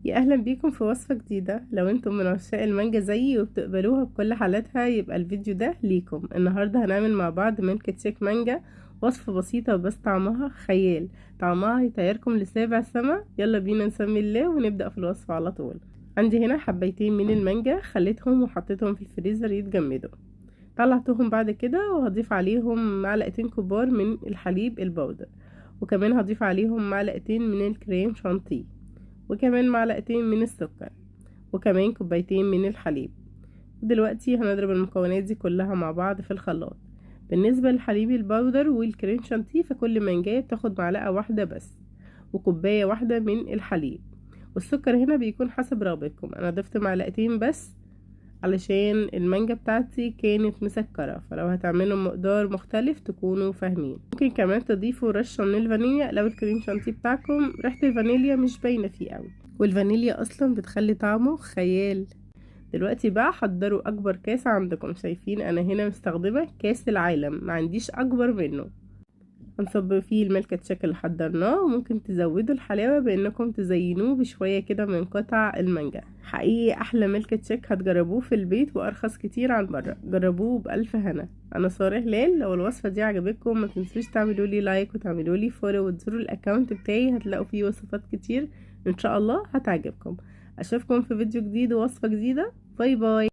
يا اهلا بيكم في وصفة جديدة. لو انتم من عشاق المانجا زيي وبتقبلوها بكل حالاتها يبقى الفيديو ده ليكم. النهاردة هنعمل مع بعض ميلك شيك مانجا، وصفة بسيطة بس طعمها خيال، طعمها هيطيركم لسابع سما. يلا بينا نسمي الله ونبدأ في الوصفة على طول. عندي هنا حبيتين من المانجا، خليتهم وحطيتهم في الفريزر يتجمدوا، طلعتهم بعد كده وهضيف عليهم معلقتين كبار من الحليب البودر، وكمان هضيف عليهم معلقتين من الكريم شانتيه، وكمان معلقتين من السكر، وكمان كوبايتين من الحليب. دلوقتي هنضرب المكونات دي كلها مع بعض في الخلاط. بالنسبة للحليب البودر والكريم شانتيه فكل مانجاية بتاخد معلقة واحدة بس وكوباية واحدة من الحليب، والسكر هنا بيكون حسب رغبتكم. انا ضفت معلقتين بس علشان المانجا بتاعتي كانت مسكرة، فلو هتعملوا مقدار مختلف تكونوا فاهمين. ممكن كمان تضيفوا رشة من الفانيليا لو الكريم شانتيه بتاعكم ريحة الفانيليا مش باينة فيه قوي، والفانيليا اصلا بتخلي طعمه خيال. دلوقتي بقى حضروا اكبر كاس عندكم. شايفين انا هنا مستخدمة كاس العالم، ما عنديش اكبر منه. هنصب فيه الميلك شيك اللي حضرناه، وممكن تزودوا الحلاوة بانكم تزينوه بشوية كده من قطع المانجا. حقيقي احلى ميلك شيك هتجربوه في البيت وارخص كتير عن بره، جربوه بالف هنا. انا سارة هلال. لو الوصفة دي عجبتكم ما تنسوش تعملوا لي like وتعملوا لي follow وتزوروا ال account بتاعي، هتلاقوا فيه وصفات كتير ان شاء الله هتعجبكم. اشوفكم في فيديو جديد ووصفة جديدة. bye bye.